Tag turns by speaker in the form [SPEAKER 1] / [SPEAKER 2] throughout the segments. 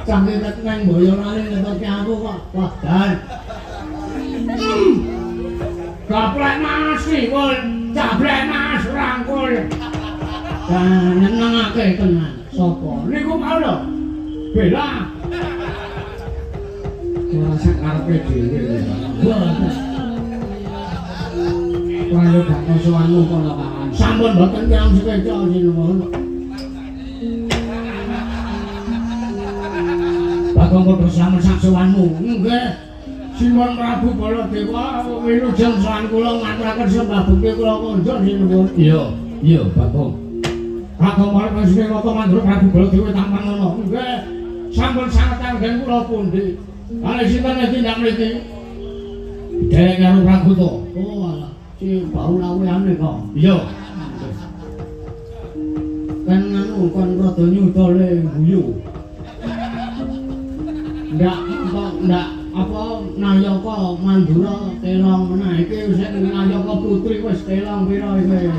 [SPEAKER 1] Cah iki nang Boyolali ngetoke aku kok. Wah, dan. Gaplek Mas Siwul, jablek Mas rangkul. Dan nyenengake tenan. Sapa? Niku mau lho. Bela. Ora sak karepe dhewe. Mboten. Prayo gak sowanmu kono kawan. Sampun mboten kirang sekeca sinuwun. Bagong padha slamet sak sowanmu. Nggih. Sinuwun Prabu Baladewa wilujeng sowan kula ngaturaken sembah bekti kula konjuk sinuwun. Iya, iya Bagong. Bagong marang Sri Rata Mandura Prabu Baladewa tampan ana. Nggih. Sampun sanget anggen kula pundi. Kalih sinten tindak mriki? Derek karo Praguta. Oh alah, si bau lawehane kok. Iya. Kan anu kon rada nyudole guyu. Ndak kok ndak apa Nayaka Mandura kelong meneh iki wis Nayaka Putri wis kelong pira iki.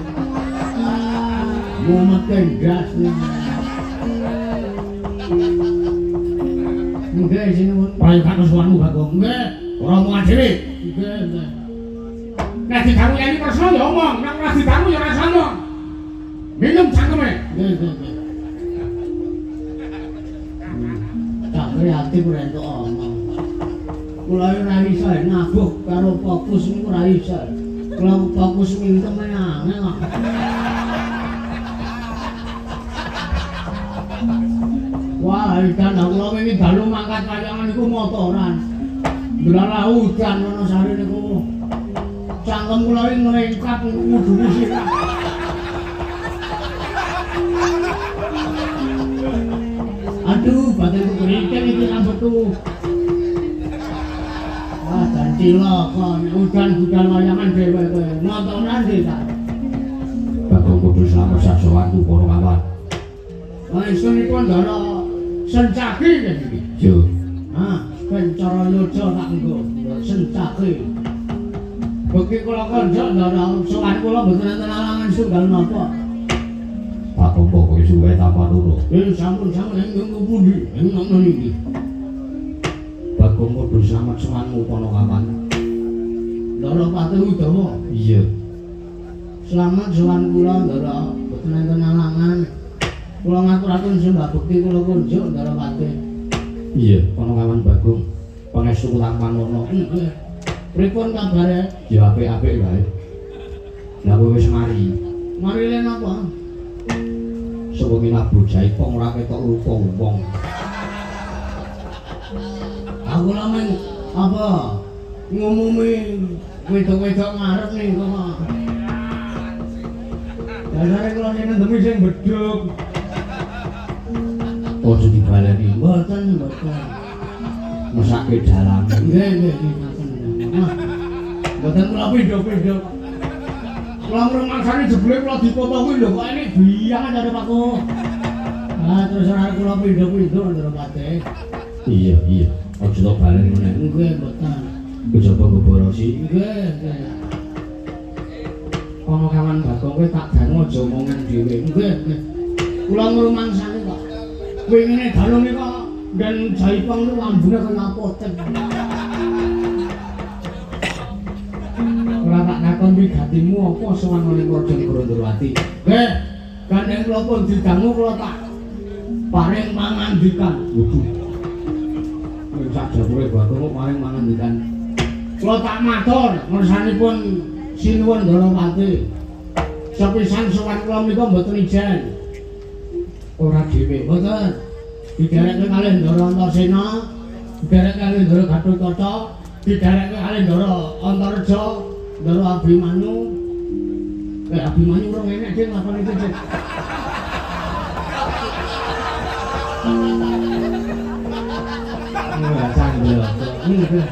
[SPEAKER 1] Mumetke ndas. Nggih sinuwun. Prayoga suwanmu Bagong. Nggih, ora omongan dhewe. Nggih, nggih. Nek didangu Yayi Kresna ya omong, nek ora didangu ya ora omong. Minum cangkeme. Nggih, nggih, nggih. Tak kreatif ora entuk omong. Kula ora iso nabuh karo fokus niku ora iso. Kula fokus mintem angel kok. Wah, udan kula wingi dalu mangkat wayangan niku motoran. Ndelalah udan ana sare niku. Cangkem kula iki nglengkap ngudune sirah. Aduh, batinku keriting iki rambutku. Wah, dan cilaka nek udan budal wayangan dhewe kowe. Motoran sih ta.
[SPEAKER 2] Bagong kudu slamet sak sowanku para kawan.
[SPEAKER 1] Pangestunipun Ndara Sencaki iki.
[SPEAKER 2] Yo.
[SPEAKER 1] Ah, ben cara yoja tak nggo Sencaki. Beki kula konjok Ndara sowan kula mboten enten alangan setunggal napa.
[SPEAKER 2] Bagong pokoke suwe tanpa loro.
[SPEAKER 1] Sampun sampun ing pundi? Ing ngono niki.
[SPEAKER 2] Bagong kudu slamet sowanmu para kawan.
[SPEAKER 1] Ndara Patih Udawa.
[SPEAKER 2] Iya.
[SPEAKER 1] Slamet sowan kula Ndara mboten enten alangan. Kula ngaturaken sembah bekti kula kunjuk Ndara Patih.
[SPEAKER 2] Iya, kono kawan Bagong. Pangestu tampan ana.
[SPEAKER 1] Nggih. Pripun kabare?
[SPEAKER 2] Ya apik-apik wae. Lah kowe wis mari.
[SPEAKER 1] Mari le napa?
[SPEAKER 2] Sewengi nabuh jaipong ora ketok rupa wong.
[SPEAKER 1] Aku lha men apa ngumumi wedok-wedok ngarep ning kono. Dasare kula nendemi sing bedhug.
[SPEAKER 2] Aja dibaleni.
[SPEAKER 1] Mboten, mboten.
[SPEAKER 2] Mesake dalange.
[SPEAKER 1] Nggih, nggih, nggih. Mboten kula pindho-pindho. Kula ngrumangsani jebule kula dipoto kuwi lho kok ini biyangan jare Pakku. Ah terus ora kula pindho-pindho Ndara Patih.
[SPEAKER 2] Iya, iya. Aja tok baleni meneh.
[SPEAKER 1] Nggih, mboten.
[SPEAKER 2] Kejaba boborosi.
[SPEAKER 1] Nggih, nggih.
[SPEAKER 2] Kono kawan Bagong kowe tak dangu aja omongan dhewe.
[SPEAKER 1] Nggih, nggih. Kula ngrumangsani kok. Wingine dalu nika nggen jaipong niku ambune kaya apotek.
[SPEAKER 2] Ora tak takon wigatimu apa sowan ning Raja Negara Ndrawati.
[SPEAKER 1] Nggih, gandeng kula pun didangu kula tak paring pangandikan.
[SPEAKER 2] Waduh. Ning sak jabure Bagong kok paring pangandikan.
[SPEAKER 1] Kula tak matur ngersanipun Sinuwun Ndrawati. Sepisan sowan kula menika mboten ijen.
[SPEAKER 2] Ora dhewe.
[SPEAKER 1] Mboten. Diderekke kalih Ndara Antasena, diderekke kalih Ndara Gatotkaca, diderekke kalih Ndara Antareja, Ndara Abimanyu. Abimanyu urung enek ding lakon iki, Dik.
[SPEAKER 2] Ora sandel.
[SPEAKER 1] Nggih.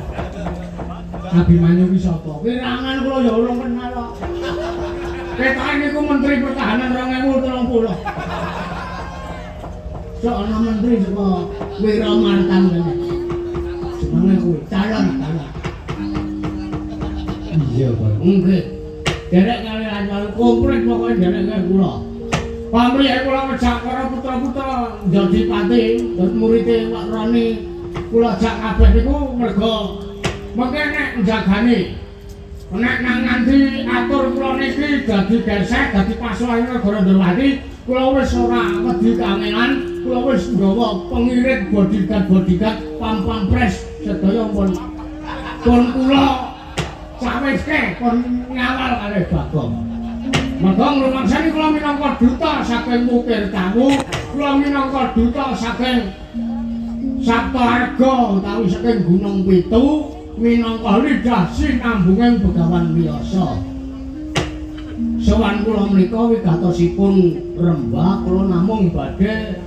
[SPEAKER 1] Abimanyu ki sapa? Kirangan kula ya urung kenal kok. Ketoke niku Menteri Pertahanan 2030. Sok ana menteri saka Wiramartan kene. Jenenge kuwi calon calon.
[SPEAKER 2] Iya, Pak.
[SPEAKER 1] Nggih. Derek kali lan komplit pokoke derek kali kula. Pamrih kula ngejak para putra-putra njadi pati, dadi murite Pak Roni. Kula jak kabeh niku merga mengke nek njagani nek nang nganti atur kula niki dadi gesek, dadi pasukan negara Ndrawati, kula wis ora wedi kangenan, kula wis nggawa pengiring bodyguard-bodyguard pam-pampres sedaya pun pun kula cawiske pun ngawal kalih Bagong. Merga ngrumangsani kula minangka duta saking Wukir Tawu, kula minangka duta saking Saptaarga utawi saking Gunung Pitu minangka lidah sinambunging Begawan Wiyasa. Sowan kula menika wigatosipun rembag kula namung badhe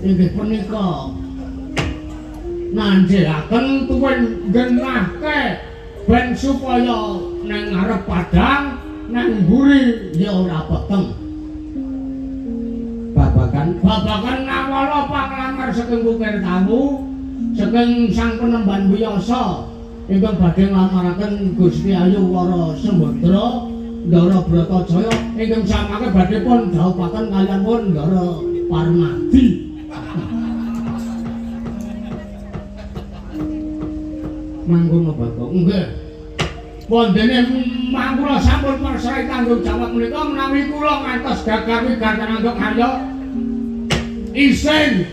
[SPEAKER 1] inggih punika nanjelaken tuwin genahke ben supaya nang ngarep padang nang mburi ya ora peteng. Babagan nawala panglamar saking Wukir Tawu saking Sang Penemban Wiyasa ingkang badhe nglamaraken Gusti Ayu Wara Sembadra Ndara Bratajaya ingkang samangke badhe pun dhawuhaken kaliyan pun Ndara Parmadi. Mangkono Bagong. Nggih. Wondene mangkula sampun pasrahi tanggung jawab menika menawi kula ngantos gagal wigaten antuk karya isin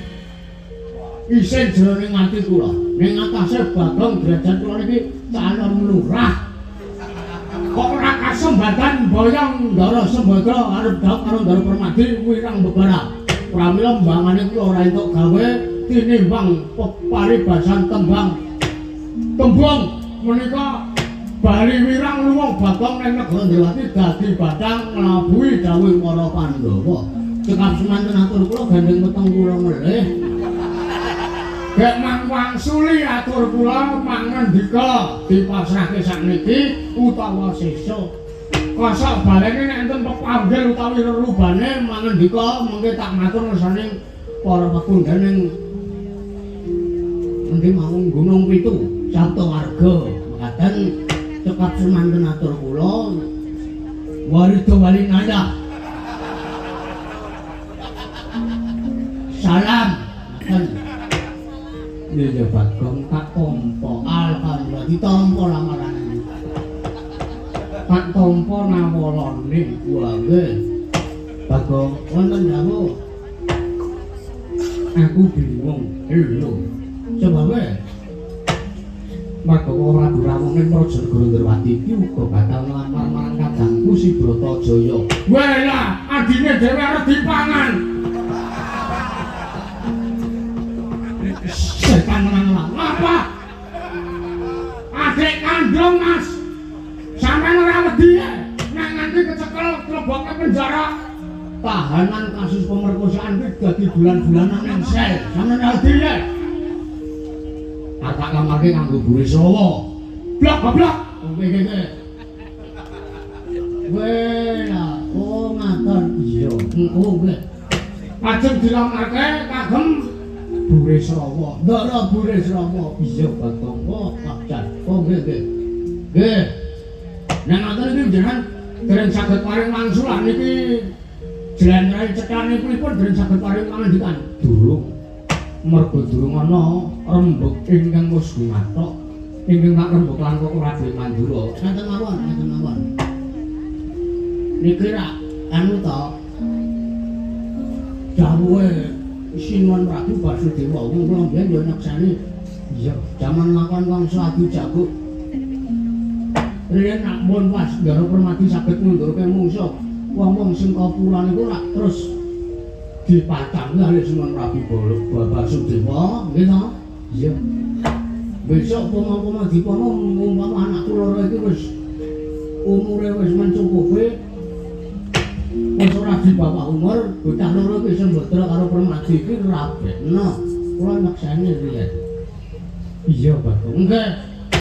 [SPEAKER 1] jroning ati kula. Ning atase Bagong derajat kula niki calon lurah. Kok ora kasembatan boyong Ndara Sembadra arep dhawuh karo Ndara Permadi wirang bebara. Pramila mbangane kula ora entuk gawe tinimbang paribasan tembang tembung menika bali wirang luwung Bagong ning negara Ndrawati dadi bathang nglabuhi dawuh para Pandhawa. Cekap semanten atur kula gandeng weteng kula ngelih. Gek mangwangsuli atur kula mangendika dipasrahke sakniki utawa sesuk. Kosok balene nek enten pepanggil utawi rerubane mangendika mengke tak matur ngersane para pekundhen ning endi mau Gunung Pitu Saptawarga. Mekaten cekap semanten atur kula warida walinaya. Salam. Iya Bagong tak tampa. Alhamdulillah ditampa lamarane. Tak tampa nawalane. Wah nggih. Bagong wonten dawuh. Aku bingung. Lho. Sebabe Marga Prabu rawuh ning Praja Negara Ndrawati iki uga bakal nglamar marang kadangku si Bratajaya. Welah, adine dhewe arep dipangan. Setan menang apa? Adik kandung Mas. Sampeyan ora wedi nek nganti kecekel klebokke penjara. Tahanan kasus pemerkosaan iki dadi bulan-bulanan nang sel. Sampeyan ora wedi ya? Tak lamarke nganggo Burisrawa. Blok goblok. Oke oke. Weh, oh ngaten. Iya, engko nggih. Ajeng dilamarke kagem Burisrawa. Ndara Burisrawa. Iya Bagong. Oh, kajan. Oh nggih nggih. Nggih. Nek ngoten iki jenengan dereng saged paring wangsulan niki jlentreh cekane pripun dereng saged paring pangandikan. Durung. Merga durung ana rembug ingkang wis gumathok ingkang tak rembug lan kok ora duwe mandura. Ngaten mawon, ngaten mawon. Niki rak anu to. Dawuhe Sinuwun Prabu Basudewa wong kula mbiyen yo nyekseni. Iya, jaman lakon Wangsa Adu Jago. Riyen nak pun pas Ndara Permadi saged ngundurke mungsuh, wong-wong sing kapura niku rak terus dipacangi kalih Sinuwun Prabu Basudewa, nggih to? Iya. Besok umpama dipama umpama anakku loro iki wis umure wis mencukupi, wis ora di bawah umur, bocah loro iki Sembadra karo Permadi iki rabekno. Kula nyekseni riyen. Iya, Bagong. Nggih.